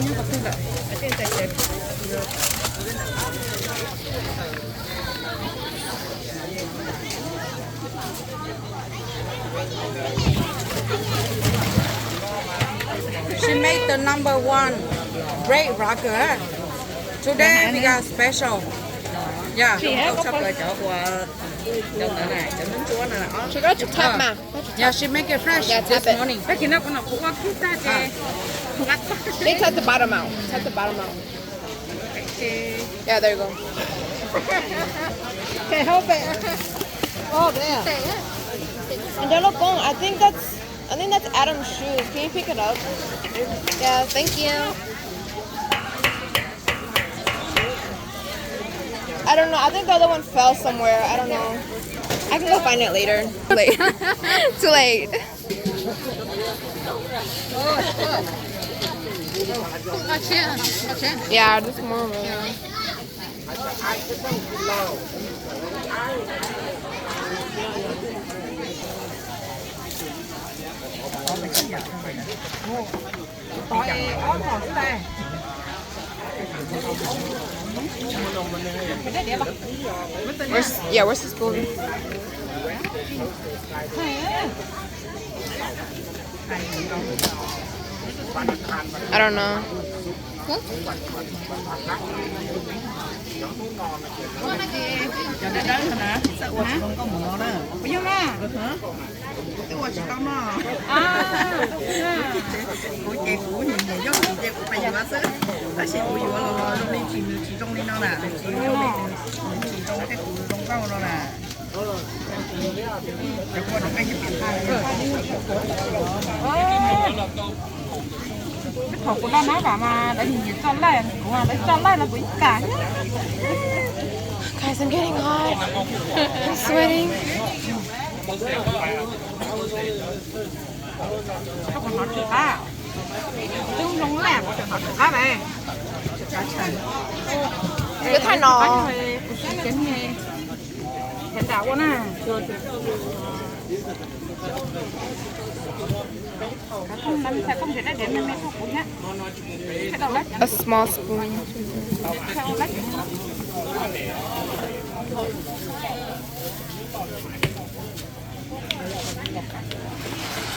She made the number one bread rocket. Today we got special. Yeah. She got to tap ma. Yeah, she make it fresh this morning. They tap the bottom out. Tap the bottom out. Yeah, there you go. Can't help it. Oh, damn. And they're not going. I think that's, I think that's Adam's shoes. Can you pick it up? Yeah, thank you. I don't know. I think the other one fell somewhere. I don't know. I can go find it later. Too late. Too late. Yeah, just more. Where's, yeah, where's the spoon? I don't know. Cov dawb dawb no na, tsis txawj ua tsis zoo nkauj mus no na. Puas yog na? Kuv twb ua tsis tau no. Kuv ces kuv nyiam nyiam yog kuv ces kuv pais yuav xwb, tab sis kuv yuav los zoo li tsis, nws tsis zoo li no na, nws tsis zoo li, nws tsis zoo thiab kuv zoo nkauj no na. Thaum kuv noj nab vam mas lawv nyiam tso laij, kuv mas lawv tso laij los kuv ib txhis. Guys, I'm getting hot. I'm sweating. Koj puas hnov tsw qab? Twb zoo laj kuv tseem hnov tsw qab lawm. Twb thaij no. Kuv siv cev me, cev nram ua na. A small spoon.